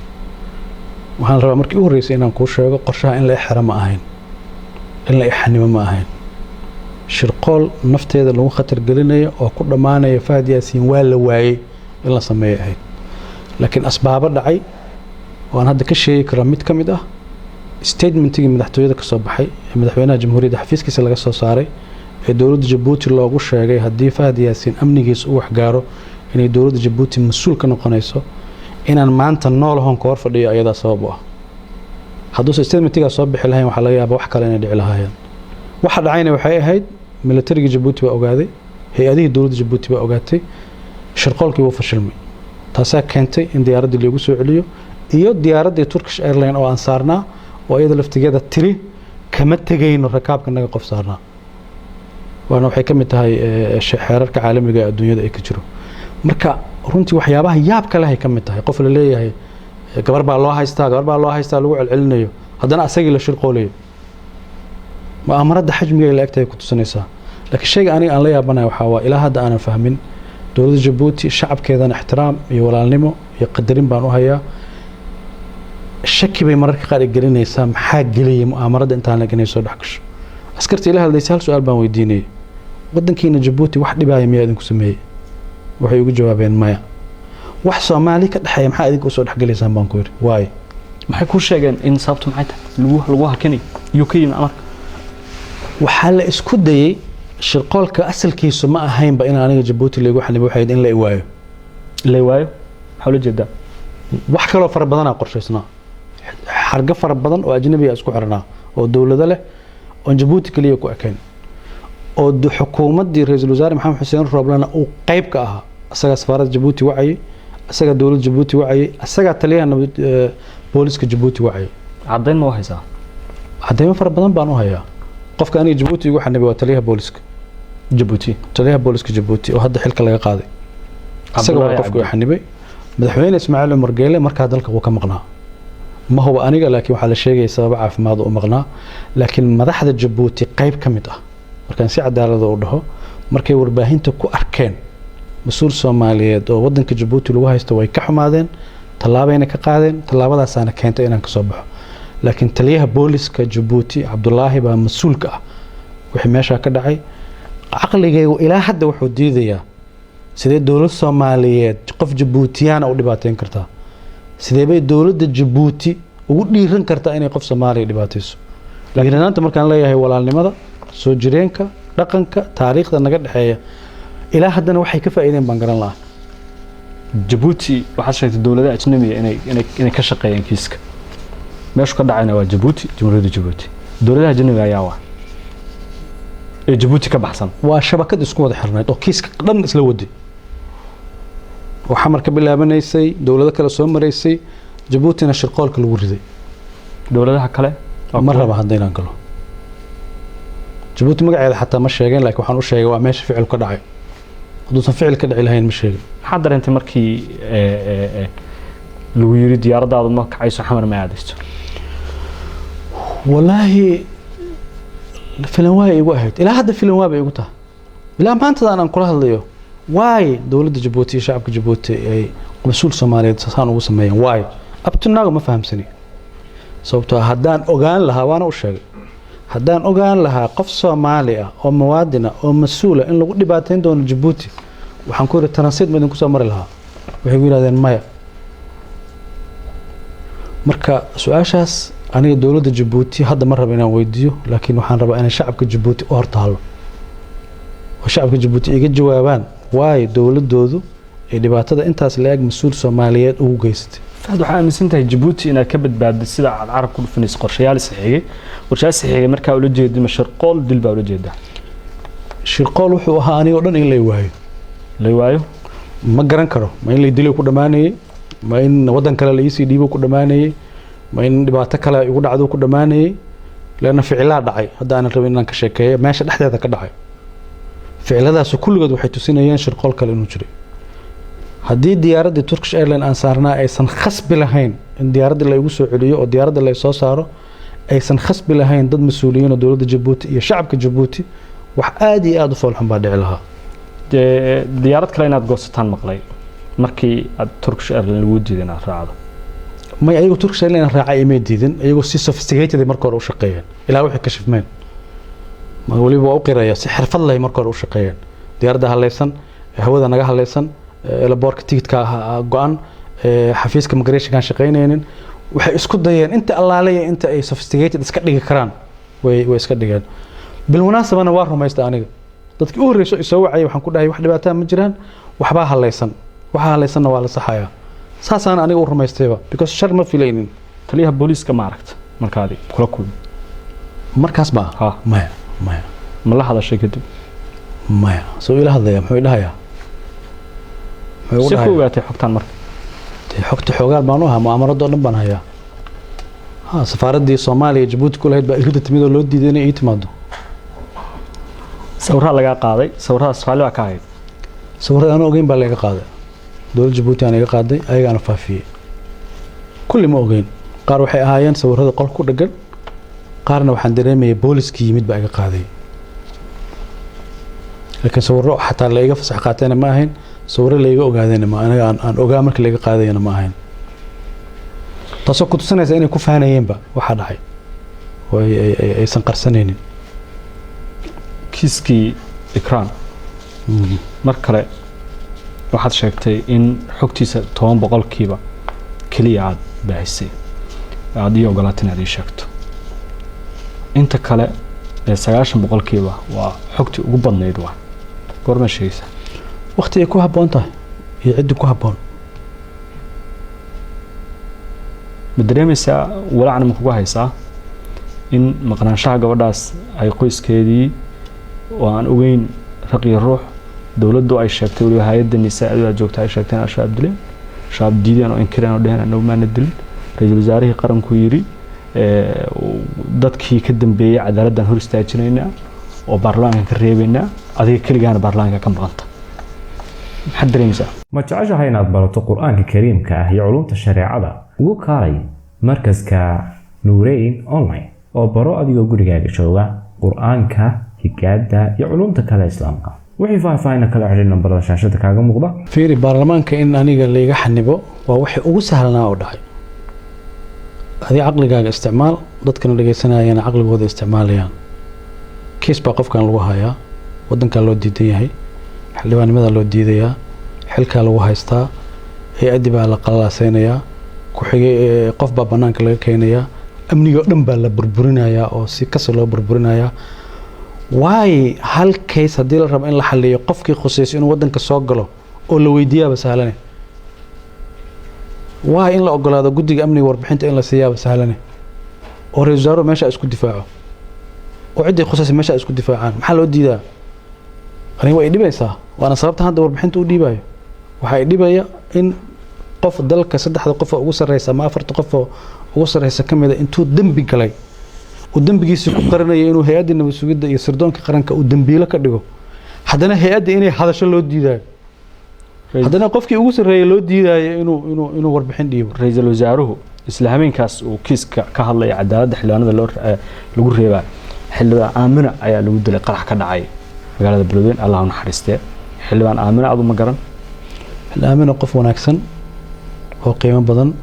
waxaan rabaa markii u horreysay inaan kuu sheego, qorshaha in la ixira ma ahayn, in la ixanimo ma ahayn. Shirqool nafteeda lagu khatar gelinayo oo ku dhammaanaya Fahad Yaasiin waa la waayey in la sameeyo ahayd, laakiin asbaabo dhacay oo aan hadda ka sheegi karo, mid ka mid ah statementigii madaxtooyada ka soo baxay ee madaxweynaha jamhuuriyadda xafiiskiisa laga soo saaray ee dowladda Jabuuti loogu sheegay haddii Fahad Yaasiin amnigiisa u waxgaaro inay dowladda Jabuuti mas-uul ka noqonayso, inaan maanta noolahoon ka hor fadhiyo ayadaa sabab u ah. Hadduuse statementigaa soo bixi lahayn, waxaa laga yaabaa wax kale inay dhici lahaayeen. Waxa dhacayna waxay ahayd, milatarigii Jabuuti baa ogaaday, hay-adihii dowladda Jabuuti baa ogaatay, shirqoolkii wuu fashilmay. Taasaa keentay in diyaaraddii loogu soo celiyo, iyo diyaaraddii Turkish Airline oo aan saarnaa oo iyada laftigeeda tiri kama tegayno rakaabka naga qof saarnaa. Waana waxay ka mid tahay xeerarka caalamiga ee adduunyada ay ka jiro. Marka runtii waxyaabaha yaabka leh ay ka mid tahay, qof la leeyahay gabar baa loo haystaa, gabar baa loo haystaa, lagu celcelinayo, haddana asagii la shirqoolayo. Mu'aamarada xajmiga ay la egtahay ku tusinaysaa. Laakiin shayga aniga aan la yaabanaya waxaa waa ilaa hadda aanan fahmin dowladda Jabuuti, shacabkeedana ixtiraam iyo walaalnimo iyo qadarin baan u hayaa. Shaki bay mararka qaar i gelinaysaa, maxaa geliyay mu'aamarada intaan leg inay soo dhex gasho? Askarta ila hadlaysa hal su-aal baan weydiinayay: "Waddankiina Jabuuti wax dhibaaya miyaa idinku sameeyey?" Waxay ugu jawaabeen maya. "Wax Soomaali ka dhexeeya maxaa idinka usoo dhexgelaysaan?" baan ku yidhi. Waayo? Maxay kuu sheegeen in sababtu maxay tahay lagu hakinayo? Yuu ka yimi amarka? Waxaa la isku dayey, shirqoolka asalkiisu ma ahaynba in aniga Jabuuti laygu xanibo, waxay ahayd in la iwaayo. La waayo maxaa ula jeedaa? Wax kaloo fara badanaa qorshaysnaa, xargo fara badan oo ajnabiga isku xiranaa oo dowlado leh oon Jabuuti keliya ku ekayn, oo xukuumaddii ra-iisul wasaare Maxamed Xuseen Rooblena uu qayb ka ahaa. Asagaa safaaradda Jabuuti wacayay, asagaa dowladda Jabuuti wacayay, asagaa taliyaha nabad booliska Jabuuti wacayay. Caddayn ma u haysaa? Cadeymo fara badan baan u hayaa. Qofka aniga Jabuuti igu xanibay waa taliyaha booliska Jabuuti. Taliyaha booliska Jabuuti oo hadda xilka laga qaaday, isaga waa Cabdullaahi qofka Cabdi. uu xanibay. Madaxweyne Ismaaciil Cumar Geele markaa dalka wuu ka maqnaa, ma huba aniga, laakiin waxaa la sheegaya sababo caafimaad u maqnaa. Laakiin madaxda Jabuuti qayb ka mid ah, markaan si cadaalada u dhaho, markay warbaahinta ku arkeen mas-uul Soomaaliyeed oo wadanka Jabuuti lagu haysto, way ka xumaadeen, tallaabayna ka qaadeen. Tallaabadaasaana keentay inaan kasoo baxo. Laakiin taliyaha booliska Jabuuti Cabdulaahi baa mas-uulka ah wixii meeshaa ka dhacay. Caqligaygu ilaa hadda wuxuu diidayaa, sidee dowlad Soomaaliyeed qof Jabuutiyaana u dhibaateyn kartaa? Sidee bay dowladda Jabuuti ugu dhiiran kartaa inay qof Soomaaliya dhibaateyso? Laakiin maanta markaan leeyahay walaalnimada, soo jireenka, dhaqanka, taariikhda naga dhexeeya, ilaa haddana waxay ka faa'iideen baan garan lahaa. Jabuuti waxaad sheegtay dowladaha ajnabiga inay ka shaqeeyeen kiiska. Meeshu ka dhacayna waa Jabuuti, Jamhuuriyadda Jabuuti. Dowladaha ajnabiga ayaa waa ee Jabuuti ka baxsan? Waa shabakad isku wada xirnayd oo kiiska dhan isla waday, oo Xamar ka bilaabanaysay, dowlado kale soo maraysay, Jabuutina shirqoolka lagu riday. Dowladaha kale? Ma raba hadda inaan galo Jabuuti magaceeda, xataa ma sheegeen, laakiin waxaan u sheegay waa meesha ficil ka dhacay. Hadduusan ficil ka dhici lahayn, ma sheegin. Maxaad dareentay markii lagu yiri diyaaraddaadu ma kacayso, Xamar ma aadayso? Wallaahi filan waay igu ahayd. Ilaa hadda filan waa bay igu tahay, ilaa maantadan aan kula hadlayo. Waay dowladda Jabuuti iyo shacabka Jabuuti ay mas-uul Soomaaliyeed saan ugu sameeyeen? Waay up to now ma fahamsani. Sababtoo ah haddaan ogaan lahaa, waana u sheegay, haddaan ogaan lahaa qof Soomaali ah oo muwaadina oo mas-uula in lagu dhibaateyn doono Jabuuti, waxaan ku yidhi, "Transit ma idinku soo mari lahaa?" Waxay ku yidhahdeen maya. Marka su-aashaas aniga dowladda Jabuuti hadda ma raba inaan weydiiyo, laakiin waxaan rabaa inay shacabka Jabuuti u hortaalo oo shacabka Jabuuti iga jawaabaan waayo dowladoodu ay dhibaatada intaas la-eg mas-uul Soomaaliyeed ugu geysatay. Fahad, waxaa aaminsan tahay Jabuuti inaad ka badbaadday, sida aad carab ku dhufanayso, qorshayaal isxigay. Qorshayaal isxigay markaa ula jeedi, ma shirqool dil baa ula jeedaa? Shirqool wuxuu ahaa anigoo dhan in lay waayo. La waayo? Ma garan karo, ma in lay dilay ku dhammaanayay, ma in waddan kale la iisii dhiibo ku dhammaanayay, ma in dhibaato kale igu dhacdo ku dhammaanayay. Leanna ficilaa dhacay hadda aanan rabin inaan ka sheekeeyo, meesha dhexdeeda ka dhacay. Ficiladaas kulligood waxay tusinayeen shirqool kale inuu jiray. Haddii diyaaraddii Turkish Airline aan saarnaa aysan khasbi lahayn in diyaaraddii la igu soo celiyo oo diyaaradda la soo saaro, aysan khasbi lahayn dad mas-uuliyiin oo dowladda Jabuuti iyo shacabka Jabuuti, wax aada iyo aada u foolxun baa dhici lahaa. Dee diyaarad kale inaad goosataan maqlay markii aad Turkish Airline lagu diiday inaad raacdo. May, ayagu Turkish Airline raacay imay diidin. Iyagoo si sophisticated ay marka hore u shaqeeyeen ilaa waxay kashifmeen. Ma weliba waa u qiraya, si xirfad leh marka hore u shaqeeyeen. Diyaaradda halaysan, hawada naga halaysan, airportka tigidka go-an, xafiiska migrationkaan shaqaynaynin, waxay isku dayeen inta allaalaya inta ay sophisticated iska dhigi karaan way iska dhigeen. Bilmunaasabana waa rumaysta aniga dadkii u horreyso isoo wacayay. Waxaan ku dhahay, wax dhibaataa ma jiraan, waxbaa halaysan, waxa halaysanna waa la saxayaa. Saasaan aniga u rumaystayba, because shar ma filaynin. Taliyaha booliiska ma aragta markaadi kula kulmi? Markaas ma? Ha. Maya, maya. Ma la hadashay kadib? Maya. Soo ila hadlaya, muxuu idhahayaa? Muxuu igu Si ku dhahayaa? ogaatay xogtaan marka? Dee xogta xoogaal baan u ahaa, mu'aamarado dhan baan hayaa. Ha, safaaraddii Soomaaliya Jabuuti ku lahayd baa irida timid oo loo diiday inay ii timaado. Sawirraa lagaa qaaday, sawirradaas raalli baa ka ahayd? Sawirrada aan ogeyn baa layga qaaday. Dowladda Jabuuti aan iga qaaday, ayagaana faafiyey. Kulli ma ogeyn. Qaar waxay ahaayeen sawirrada qol ku dheggan, qaarna waxaan dareemayay booliskii yimid baa iga qaaday, laakiin sawirro xataa la iga fasax qaatayna ma ahayn, sawirro layga ogaadayna ma aniga aan ogaa markii layga qaadayana ma ahayn. Taasoo ku tusinaysa inay ku faanayeenba waxaa dhacay oo aysan qarsanaynin. Kiiskii Ikraan mar kale waxaad sheegtay in xogtiisa 10% keliya aad baahisay, aad ii ogolaatay inaad ii sheegto. Inta kale ee 90% waa xogtii ugu badnayd. Waa goormaa sheegaysaa? Waqti ay ku habboon tahay iyo ciddii ku habboon. Ma dareemaysaa, walacna ma kugu haysaa in maqnaanshaha gabadhaas ay qoyskeedii oo aan ogeyn raq iyo ruux, dowladdu ay sheegtay, weliba hay-adda nisaa aad joogta ay sheegtay in Al-Shabaab dileen, Shabaab diideen oo inkireen oo dheheen anagu maana dilin, ra-iisul wasaarihii qaranku yiri dadkii ka dambeeyey cadaaladdan hor istaajinaynaa oo baarlamaanka ka reebaynaa, adiga keligaana baarlamaanka ka maqanta, maxaad dareemaysaa? Ma jeceshahay inaad barato Qur-aanka Kariimka ah iyo culumta shareecada? Ugu kaalay markaska Nuureyn Online oo baro adigoo gurigaaga jooga Qur-aanka, higaada iyo culumta kale Islaamka. Wixii faahfaahin kala xidhiir nambarada shaashada kaaga muuqda. Fiiri, baarlamaanka in aniga layga xanibo waa wixii ugu sahlanaa oo dhacay. Adiga caqligaaga isticmaal, dadkana dhegaysanayana caqligooda isticmaalayaan. Kiis baa qofkan lagu hayaa. Waddankaa loo diidan yahay, xildhibaannimada loo diidayaa, xilkaa lagu haystaa, hay-addii baa la qalalaaseynayaa, ku-xigay qof baa banaanka laga keenayaa, amnigii oo dhan baa la burburinayaa oo si kasta loo burburinayaa. Waay, hal case haddii la rabo in la xaliyo, qofkii khusayso inuu waddanka soo galo oo la weydiiyaaba sahlane. Waay, in la ogolaado guddiga amniga warbixinta in la siiyaaba sahlane, oo ra-isul wasaaruhu meesha isku difaaco oo ciddii khusaysa meesha isku difaacaan. Maxaa loo diidaa? Aniga waa i dhibaysaa, waana sababta hadda warbixinta u dhiibayo. Waxaa i dhibaya in qof dalka saddexda qof oo ugu sarreysa ama afarta qof oo ugu sarreysa ka mid a intuu dembi galay uu dembigiisii ku qarinayo inuu hay-adda nabad sugidda iyo sirdoonka qaranka uu dembiilo ka dhigo, haddana hay-adda inay hadasho loo diidayo, haddana qofkii ugu sarreeyay loo diidayo inuu warbixin dhiibo. Ra-iisul wasaaruhu isla habeenkaas uu kiiska ka hadlaya cadaaladda xildhibaanada loo lagu reebaa, xildhibaan Aamina ayaa lagu dilay qarax ka dhacay magaalada Beledweyne, Allah u naxariistee. Xildhibaan Aamina adu ma garan? Aamina qof wanaagsan oo qiimo badan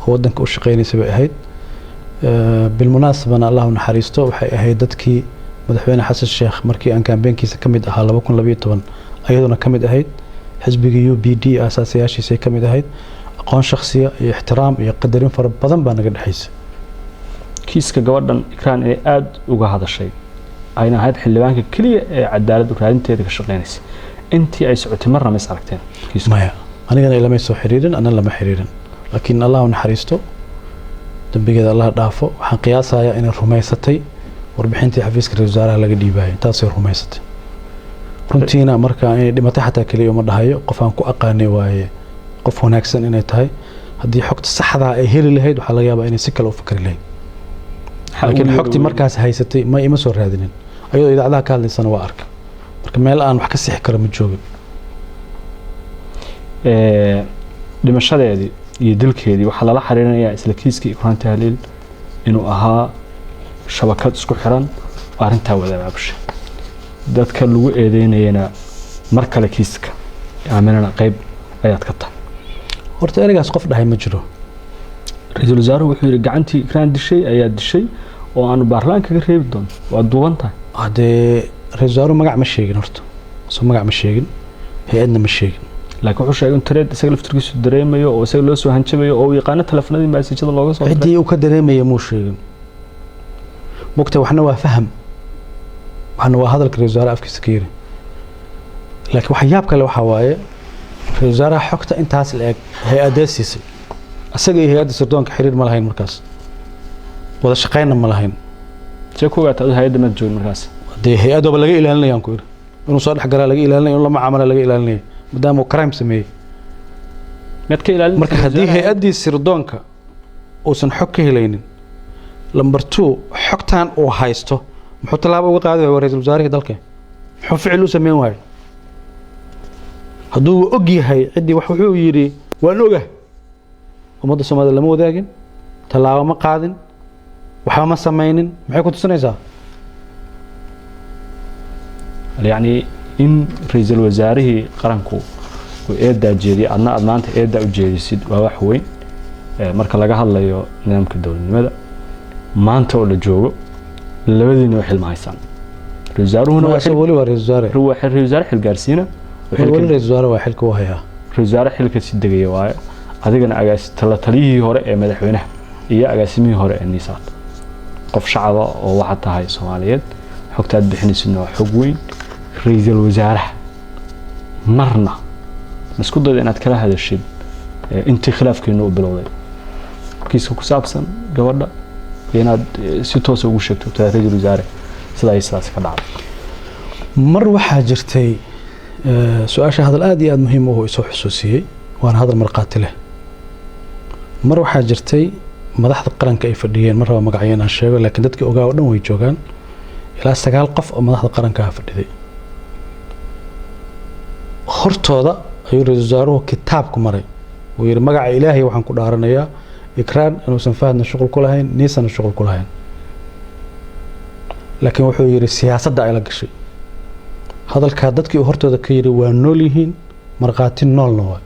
oo waddanka u shaqeynaysa bay ahayd. Bilmunaasabana, Allah u naxariisto, waxay ahayd dadkii madaxweyne Xasan Sheekh markii aan kaambeenkiisa ka mid ahaa 2012 ayaduna ka mid ahayd, xisbigii UPD aasaasiyaashiisay ka mid ahayd. Aqoon shakhsiya iyo ixtiraam iyo qadarin fara badan baa naga dhexaysa. Kiiska gabadhan Ikraan inay aada uga hadashay, ayna ahayd xildhibaanka keliya ee cadaalad raadinteeda ka shaqeynaysa intii ay socotay, marna ma is aragteen kiiska? Maya, anigana ilamay soo xiriirin, anna lama xiriirin, laakiin Allah u naxariisto, dembigeeda Allah dhaafo. Waxaan qiyaasayaa inay rumaysatay warbixintii xafiiska ra-iisul wasaaraha laga dhiibaayay, intaasay rumaysatay runtiina. Marka inay dhimatay xataa keliya uma dhahayo, qof aan ku aqaanay waaye, qof wanaagsan inay tahay. Haddii xogta saxdaa ay heli lahayd, waxaa laga yaabaa inay si kale u fikri lahayd, laakiin xogtii markaas haysatay ma ima soo raadinin. Ayadoo idaacadaha ka hadlaysana waa arkay. Marka meel aan wax ka sixi karo ma joogin. Dhimashadeedii iyo dilkeedii waxaa lala xiriirinayaa isla kiiskii Ikraan Tahliil inuu ahaa shabakad isku xiran oo arrintaa wada abaabushay, dadka lagu eedeynayana mar kale kiiska Aaminana qayb ayaad ka tahay. Horta ereygaas qof dhahay ma jiro. Ra-iisul wasaaruhu wuxuu yidhi gacantii Ikraan dishay ayaa dishay oo aanu baarlamaanka kaga reebi doono, waa duuban tahay. Haddee ra-isul wasaaruhu magac ma sheegin horta, soo magac ma sheegin, hay-adna ma sheegin. Laakiin wuxuu sheegay in threat isaga laftirkiisu dareemayo oo isaga loo soo hanjabayo oo uu yaqaano telefonadii message-yada looga soo diray. Ciddii uu ka dareemaya muu sheegin mugta. Waxna waa faham, waxna waa hadalka ra-isul wasaaraha afkiisa ka yiri. Laakiin waxa yaab kale waxaa waaye, ra-isul wasaaraha xogta intaas la eg hay-adee siisay? Isaga iyo hay-adda sirdoonka xiriir ma lahayn markaas, wada shaqaynna ma lahayn. See ku ogaata adu hay-adda maad joogin markaas? Dee hay-adooba laga ilaalinayaan ku yiri, inuu soo dhex galaa laga ilaalinaya, inuu la macaamala laga ilaalinaya, maadaama uu crime sameeyey. Miyaad ka ilaalin? Marka haddii hay-addii sirdoonka uusan xog ka helaynin, number two, xogtan uu haysto muxuu tallaabo uga qaadi waaya? Waa ra-iisul wasaarihii dalka, muxuu ficil u sameyn waayey hadduu og yahay ciddii wax? Wuxuu yidhi waan ogah, ummadda Soomaalida lama wadaagin, tallaabo ma qaadin, waxba ma samaynin. Maxay ku tusinaysaa? Yacni in ra-iisul wasaarihii qaranku uu eedaa jeediyay, adna aad maanta eedaa u jeedisid, waa wax weyn. Marka laga hadlayo nidaamka dowladnimada maanta oo la joogo, labadiina way xilma haysaan. Ra-iisul wasaaruhuna waa weli waa ra-iisul wasaare. Waa ra-iisul wasaare xilgaarsiina. Weli ra-iisul wasaare waa, xilka u hayaa. Ra-iisul wasaare xilka si degaya waaye. Adigana agaas tala taliyihii hore ee madaxweynaha iyo agaasimihii hore ee NISA-d, qof shacaba oo waxaad tahay Soomaaliyeed, xogta aad bixinaysidna waa xog weyn. Ra-iisul wasaaraha marna ma isku dayda inaad kala hadashid intii khilaafkeenu u bilowday kiiska ku saabsan gabadha, iyo inaad si toosa ugu sheegto taa ra-iisul wasaare sida ay sidaas ka dhacday? Mar waxaa jirtay su-aasha hadal aad iyo aad muhiim u ah isoo xusuusiyey, waana hadal markhaati leh. Mar waxaa jirtay madaxda qaranka ay fadhiyeen, mar raba magacyo inaan sheego, laakiin dadkii ogaa oo dhan way joogaan, ilaa 9 qof oo madaxda qaranka ah fadhiday. Hortooda ayuu ra-iisul wasaaruhu kitaabku maray, uu yidhi magaca Ilaahay waxaan ku dhaaranayaa Ikraan inuusan Fahadna shuqul ku lahayn, NISA-na shuqul ku lahayn, laakiin wuxuu yidhi siyaasadda ay la gashay. Hadalkaa dadkii uu hortooda ka yidhi waa nool yihiin, markhaati noolna waa.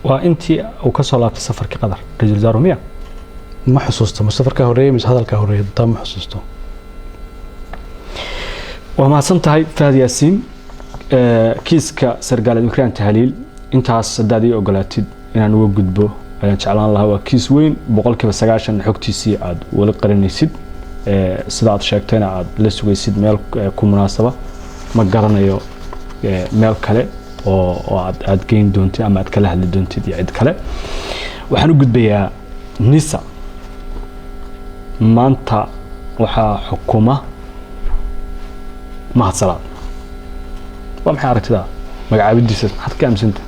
Waa intii uu ka soo laabtay safarkii Qatar ra-iisul wasaaruhu miya? Ma xusuusto, ma safarkaa horreeyey mise hadalkaa horreeyey, taa ma xusuusto. Waa mahadsan tahay, Fahad Yaasiin. Kiiska sargaaleed Ikraan Tahliil intaas haddaad ii ogolaatid inaan uga gudbo ayaan jeclaan lahaa. Waa kiis weyn, 90% xogtiisii aad weli qarinaysid, sida aad sheegtayna aad la sugaysid meel ku munaasaba. Ma garanayo meel kale oo aad geyn doontid ama aad kala hadli doontid iyo cid kale. Waxaan u gudbayaa NISA. Maanta waxaa xukuma Mahad Salaad. Waa maxay aragtidaa magacaabidiisa? Maxaad ka aaminsanta?